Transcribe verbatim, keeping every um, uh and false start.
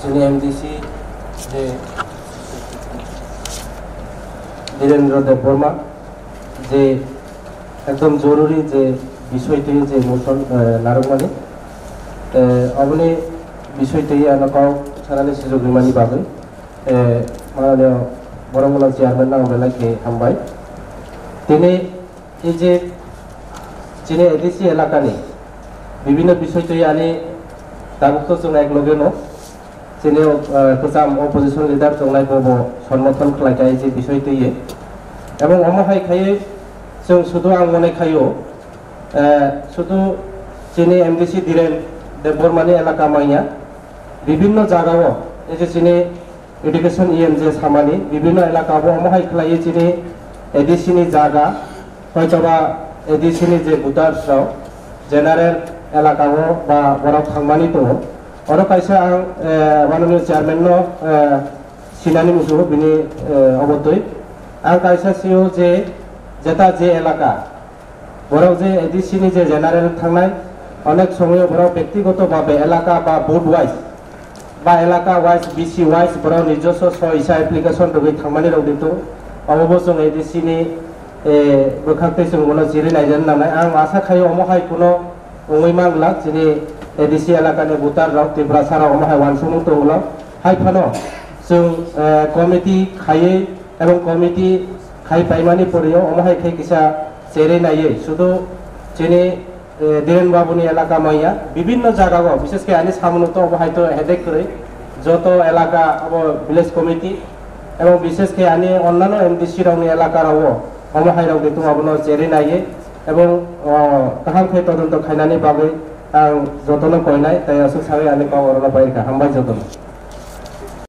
Chini M D C je Dhirendra Debbarma je ekdom joruri je bisoi twi je motion, eh, narwkmani, eh, aboni bisoi twi ano kok sanani sujuk rimani bagwi, eh, mananiyo borok mwnang chairman nang belai khe hambai. Tini Ei je chini A D C elakani bibhinno bisoi twi ani tabuk to chwng ek loge no chini, eh, kwcham opposition leader chongnai bo bo sonmothon khlai kha ei je bisoi twi ye. Ebong omo hai khai chwng sudu ang mone khaio, eh, sudu chini M D C Dhiren Debbarmani elaka manya bibhinno jagao ei je chini Education E M je samani bibhinno elaka bo omo hai khlaiwi chini A D C ni jaga, hoitoba A D C ni je voters rok general elaka o ba borok thangmani tongo. Oro kaisa ang, eh, mananiyo chairman no, eh, sinani muchungo bini, eh, obotwi. Ang kaisa sio je jeta je elaka, Borok je A D C ni je general thangnai, onek somoyo borok bektigoto babe elaka ba booth wise, ba elaka wise, B C wise borok nijoswo so isa application rwgwi thangmani rok ditu. Omo bo chwng A D C ni, eh, bwkhak tei chwng bono chiri naijani nangnai. Ang asa khaio omo hai kuno wngwi manglak chini A D C elakani voter rok, Tiprasa rok omo hai uansukmung tonglo. Hai phano chwng, eh, committee khaiwi Ebong committee khai paimani poriyo omo hai khe kisa cherwi naiwi sudu chini, eh, Dhiren Babu ni elaka manya bibhinno jaga o, bishes khe ani samung to obo hai to headache kwrwi joto elaka abo village committee ebong bishes khe ani onnano M D C rok ni elaka rok o omo hai rok de tong abono cherwi naiwi ebong, oh, kaham khe todonto khainani bagwi ang jotono koinai tei aswk sawi ani kok orono pai kha. Hambai jotono.